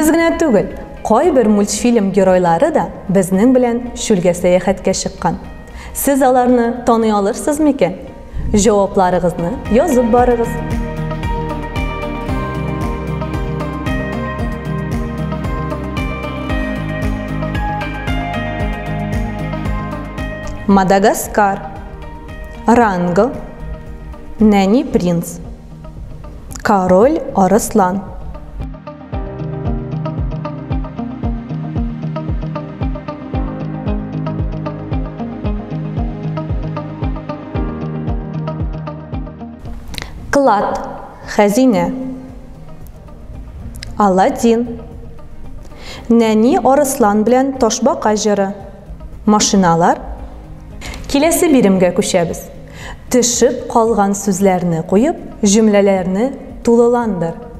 Без генә түгел, кайбер мультфильм геройлары да безнең белән чүлгә сәяхәткә чыккан. Сез аларны таный алырсыз микән? Җавапларыгызны язып барыгыз. Мадагаскар, Ранго, Нәни принц, Король Арыслан. Клад, хәзинә. Аладдин. Нәни арыслан белән ташбака җыры. Машиналар. Киләсе биремгә күчәбез. Төшеп калган сүзләрне куеп, җөмләләрне тулыландыр.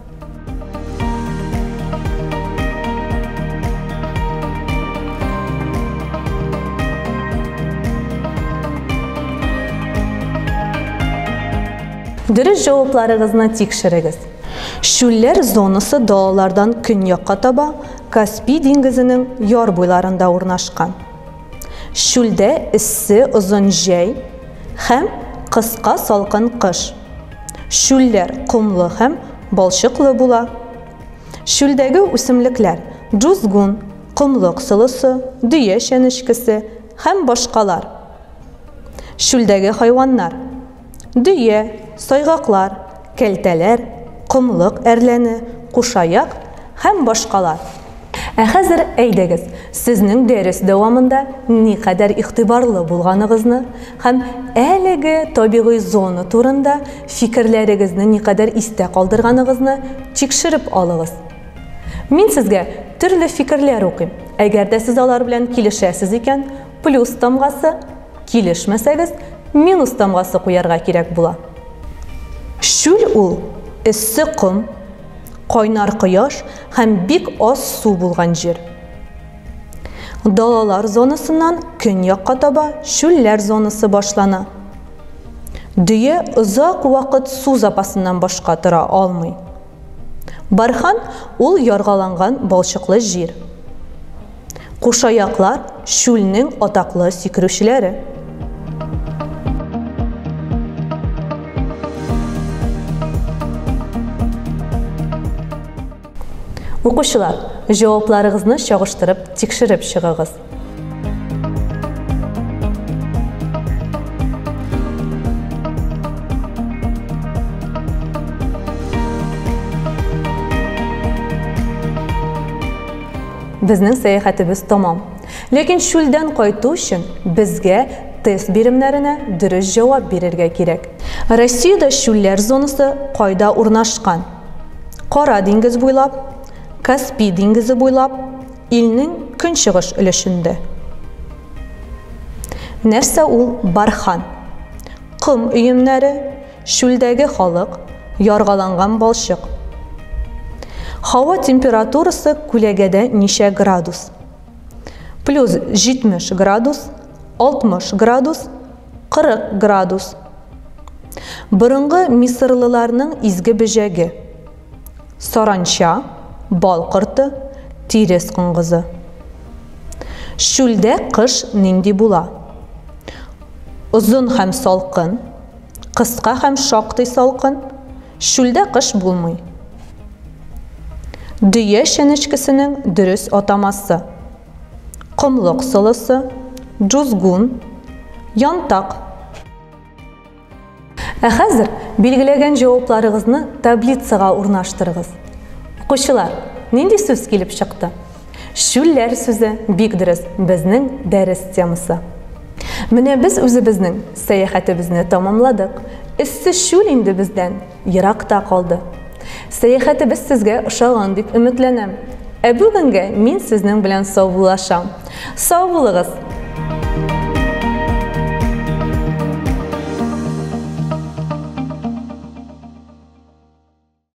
Дөрес җавапларыгызны тикшерегез. Чүлләр зонасы далалардан көньякка таба Каспий диңгезенең яр буйларында урнашкан. Чүлдә эссе озын җәй һәм кыска салкын кыш. Чүлләр комлы һәм балчыклы була. Чүлдәге үсемлекләр джузгун, комлык солысы, дөя чәнечкесе һәм башкалар. Чүлдәге хайваннар дөя, сайгаклар, кәлтәләр, комлык әрләне, кушаяк һәм башкалар. Ә хәзер әйдәгез, сезнең дәрес дәвамында никадәр игътибарлы булганыгызны һәм әлеге табигый зона турында фикерләрегезне никадәр истә калдырганыгызны тикшереп алыгыз. Мин сезгә төрле фикерләр укыйм. Әгәр дә сез алар белән килешәсез икән, плюс тамгасы, килешмәсәгез, минус тамгасы куярга кирәк була. Чүл ул эссе ком, кайнар кояш һәм бик аз су булган җир. Далалар зонасыннан көньякка таба чүлләр зонасы башлана. Дөя озак вакыт су запасыннан башка тора алмый. Бархан ул яргаланган балчыклы җир. Кушаяклар чүлнең атаклы сикерүчеләре. Укучылар, җавапларыгызны чагыштырып, тикшереп чыгыгыз. Безнең сәяхәтебез тәмам. Ләкин чүлдән кайту өчен безгә тест биремнәренә дөрес җавап бирергә кирәк. Россиядә чүлләр зонасы кайда урнашкан? Кара диңгез буйлап, Каспий диңгезе буйлап, илнең көнчыгыш өлешендә. Нәрсә ул бархан? Ком өемнәре, чүлдәге халык, яргаланган балчык. Һава температурасы күләгәдә ничә градус? Плюс 70 градус, 60 градус, 40 градус. Борынгы мисырлыларның изге бөҗәге. Саранча, бал корты, тирес коңгызы. Чүлдә кыш нинди була? Озын һәм салкын, кыска һәм шактый салкын, чүлдә кыш булмый. Дөя чәнечкесенең дөрес атамасы. Комлык солысы, джузгун, янтак. Ә хәзер билгеләгән җавапларыгызны таблицага урнаштырыгыз. Укучылар, нинди сүз килеп чыкты? Чүлләр сүзе бик дөрес, безнең дәрес темасы. Менә без үзебезнең сәяхәтебезне тамамладык. Эссе чүл инде бездән еракта калды. Сәяхәтебез сезгә ошаган дип өметләнәм. Ә бүгенгә мин сезнең белән саубуллашам. Сау булыгыз!